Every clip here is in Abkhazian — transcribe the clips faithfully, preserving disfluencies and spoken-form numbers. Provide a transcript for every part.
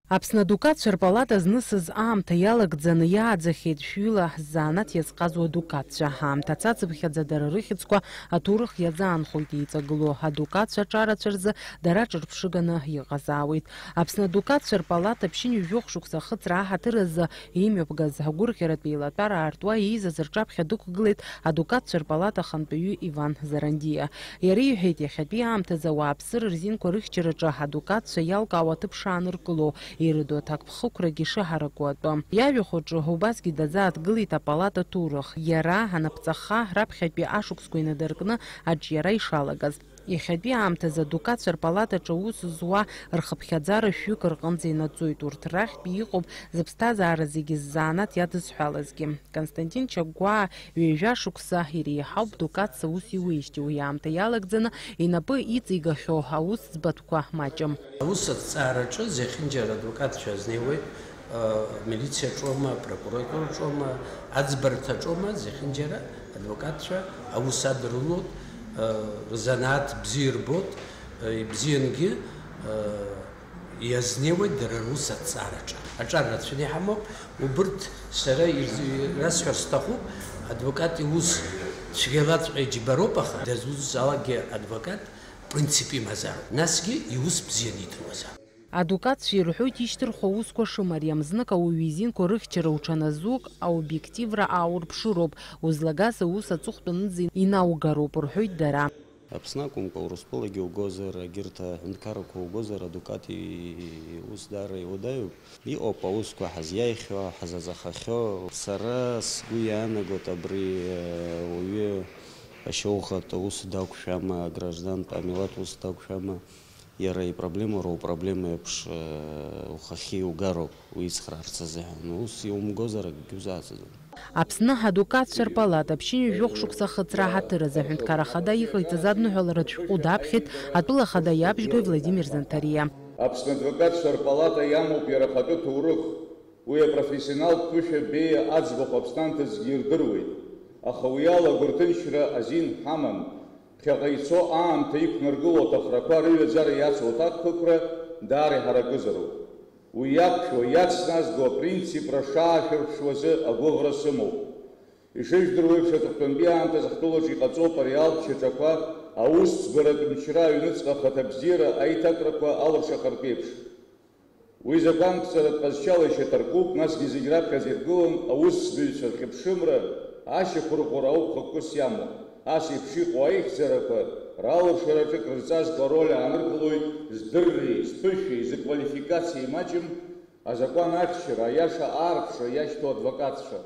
Аԥсны адукатцәа рпалата знысыз аамҭа иалагӡаны иааӡахьеит шәҩыла ҳзанааҭ иазҟазоу адукатцәа. Аамҭа цацыԥхьаӡа дара рыхьӡқәа аҭоурых иазаанхоит еиҵагылоу адукатцәа аҿарацәа рзы дара ҿырԥшыганы иҟазаауеит. Аԥсны адукатцәа рпалата ԥшьынҩажәохә шықәса ахыҵра аҳаҭыр азы имҩаԥгаз агәырӷьаратә еилатәара аартуа еизаз рҿаԥхьа дықәгылеит адукатцәа рпалата ахантәаҩы Иван Зарандиа. Иара иҳәеит, иахьатәи аамҭазы ауааԥсыра рзинқәа рыхьчараҿы адукатцәа иалкаау аҭыԥ шааныркыло, ирыду аҭакԥхықәрагьы шыҳараку атәы. Иажәахә аҿы убасгьы дазааҭгылеит апалата аҭоурых, иара анапҵаха раԥхьатәи ашықәсқәа инадыркны аҿиара ишалагаз. Иахьатәи аамҭазы адукатцәа рпалатаҿы аус зуа рхыԥхьаӡара шәҩык рҟынӡа инаӡоит, урҭ рахьтә иҟоуп зыԥсҭазаара зегьы ззанааҭ иадызҳәалазгьы. Константин Чагәаа ҩажәа шықәса иреиҳауп дукатс аус иуеижьҭеи, уи аамҭа иалагӡаны инапы иҵигахьоу аус ӡбатәқәа маҷым. Аус аҭҵаараҿы зехьынџьара адвокатцәа азнеиуеит, э, милициаҿоума, апрокуратураҿоума, аӡбарҭаҿоума, зехьынџьара адвокатцәа аус адырулоит, э, рзанааҭ бзиа ирбоит, э, ибзиангьы, э, иазнеиуеит дара рус аҭҵаараҿы. Аҿар рацәаны иҳамоуп. Убырҭ сара ирз-, расҳәар сҭахуп, адвокат иус цәгьалаҵәҟьа иџьбароуп, аха дызусҭазаалакгьы адвокат принцип имазароуп. Насгьы иус бзианы идыруазаап. Адукатцәа ирҳәоит ишьҭырхуа аусқәа шымариам, знык ауаҩы изинқәа рыхьчара уҽаназук, аобиективра ааурԥшыроуп, узлагаз аус аҵыхәтәанынӡа инаугароуп, рҳәоит дара. Аԥсны акәымкәа, Урыстәылагьы угозар, егьырҭ аҳәынҭқаррақәа угозар, адукат иус даара иуадаҩуп. Иҟоуп аусқәа ҳазиааихьоу, ҳазаҵахахьоу. Сара сгәы иаанагоит абри, э, ауаҩы ашьоухатә аус дақәшәама, аграждантә амилаҭ ус дақәшәама, иара ипроблема уара упроблема еиԥш, э, ухахьы иугароуп уицхраарц азыҳәан. Ус иумгозар акгьы узааӡаӡом. Аԥсны адукатцәа рпалата ԥшьынҩажәохә шықәса ахыҵра аҳаҭыр азы аҳәынҭқар ахада иҟаиҵаз адныҳәаларатә шәҟәы даԥхьеит атәыла ахада иабжьгои Владимир Занҭариа. Аԥсны адвокатцәа рпалата иамоуп иара ахатәы ҭоурых, уи апрофессионалтә ԥышәа беиа аӡбахә Аԥсны-анҭыҵгьы ирдыруеит, аха уи ала агәырҭынчра азин ҳамам, ԥхьаҟа ицо аамҭа иқәнаргыло аҭахрақәа рыҩаӡара иацу аҭакԥхықәра даара иҳаракызароуп. Уи иақәшәо, иацназго апринципра шаашәырԥшуазы агәыӷра сымоуп. Ишыжәдыруа еиԥш, аҵыхәтәантәи аамҭазы ҳтәылаҿы иҟаҵоуп ари алтә шьаҿақәа, аусӡбаратә мчра, аҩныҵҟа ахаҭабзиара, аиҭакрақәа алыршахартә еиԥш. Уи закәанқәҵаратә ҟазшьала ишьаҭаркуп, насгьы зегь раԥхьаӡа иргылон аусӡбаҩцәа рхьыԥшымра, ашьақәырӷәӷәара ауп хықәкыс иамоу. Ас еиԥш иҟоу аихьӡарақәа ралыршараҿы крызҵазкуа ароль ааныркылоит здырреи, зԥышәеи, зыквалификациеи маҷым, азакәан ахьчара, аиаша аарԥшра иашьҭоу адвокатцәа.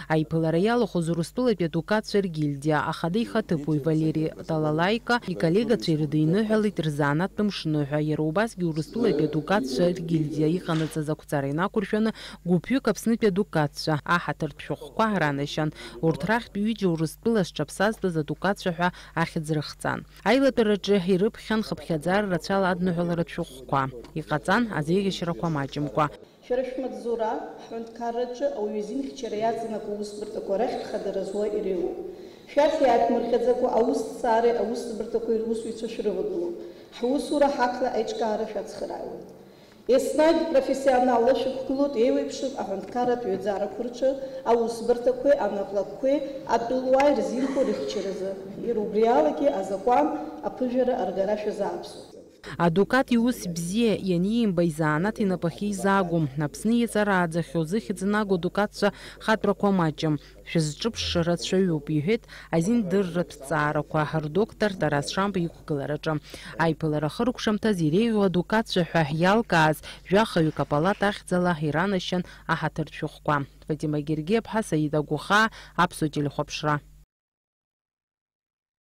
Аиԥылара иалахәыз Урыстәылатәи адукатцәа ргильдиа ахада ихаҭыԥуаҩ Валери Талалаика иколлегацәа ирыдиныҳәалеит рзанааҭтә мшныҳәа. Иара убасгьы Урыстәылатәи адукатцәа ргильдиа иҟанаҵаз ақәҵара инақәыршәаны гәыԥҩык Аԥснытәи адукатцәа аҳаҭыртә шәҟәқәа ранашьан. Урҭ рахьтә ҩыџьа Урыстәыла зҽаԥсазтәыз адукатцәа ҳәа ахьӡ рыхҵан. Аилатәараҿы ирыԥхьан хыԥхьаӡара рацәала адныҳәаларатә шәҟәқәа. Иҟаҵан азеиӷьашьрақәа маҷымкәа. Шәара шәмаҵзура ҳҳәынҭқарраҿы ауаҩы изинхьчара иаҵанакуа аусбарҭақәа рахьтә хадара зуа иреиуоуп. Шәахь иааиԥмырҟьаӡакәа аусҭҵаареи аусӡбарҭақәеи русзуҩцәа шәрывагылоуп. Ҳусура ҳақла аиҿкаара шәацхырааиуеит. Еснагь профессионалла шәықәгылоит еиуеиԥшым аҳәынҭқарратә ҩаӡарақәа рҿы аусбарҭақәеи анаплакқәеи атәылауааи рзинқәа рыхьчаразы. Иара убри алагьы азакәан аԥыжәара аргара шәазааԥсоит. Адукат иус бзиа ианиимба изанааҭ инапахьы изаагом. Аԥсны иҵарааӡахьоу зыхьӡ наго адукатцәа хатәрақәа маҷым. Шәызҿыԥшша рацәаҩуп, иҳәеит азиндырратә ҭҵаарақәа рдоктор Тарас Шамба иқәгылараҿы. Аиԥылара ахыркәшамҭаз иреиӷьу адукатцәа ҳәа иалкааз жәахаҩык апалата ахьӡала иранашьан аҳаҭыртә шәҟәқәа. Фатима Гергиаԥҳа, Саида Гәыхаа, Аԥсуа телехәаԥшра.